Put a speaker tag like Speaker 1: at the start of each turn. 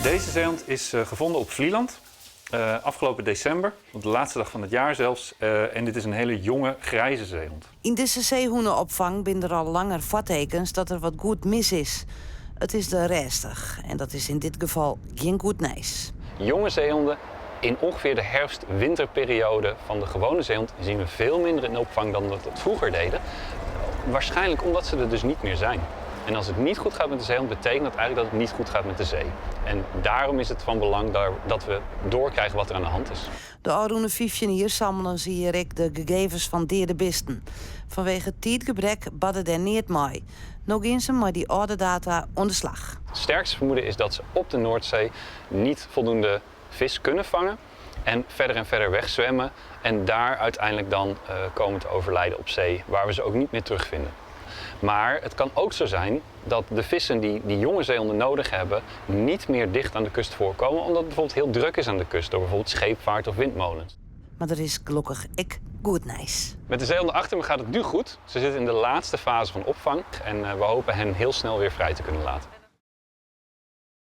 Speaker 1: Deze zeehond is eh, gevonden op Vlieland. Eh, afgelopen december, op de laatste dag van het jaar zelfs. Eh, en dit is een hele jonge grijze zeehond.
Speaker 2: Yn dizze seehûne-opfang binne der al langer foartekens dat der wat goed mis is. It is der rêstich en dat is yn dit gefal gjin goed nijs.
Speaker 1: Jonge zeehonden in ongeveer de herfst-winterperiode van de gewone zeehond zien we veel minder in opvang dan dat we dat vroeger deden. Waarschijnlijk omdat ze er dus niet meer zijn. En als het niet goed gaat met de zeehond, betekent dat eigenlijk dat het niet goed gaat met de zee. En daarom is het van belang dat we doorkrijgen wat er aan de hand is.
Speaker 2: De ôfrûne 15 jier sammelen se hjir ek de gegevens fan deade bisten. Fanwege tiidgebrek barde dêr neat mei. No gean se mei dy âlde data oan de slach.
Speaker 1: Het sterkste vermoeden is dat ze op de Noordzee niet voldoende vis kunnen vangen en verder en verder wegzwemmen en daar uiteindelijk dan komen te overlijden op zee, waar we ze ook niet meer terugvinden. Maar het kan ook zo zijn dat de vissen die die jonge zeehonden nodig hebben niet meer dicht aan de kust voorkomen, omdat het bijvoorbeeld heel druk is aan de kust door bijvoorbeeld scheepvaart of windmolens.
Speaker 2: Mar der is gelokkich ek goed nijs.
Speaker 1: Met de zeehonden achter me gaat het nu goed. Ze zitten in de laatste fase van opvang en we hopen hen heel snel weer vrij te kunnen laten.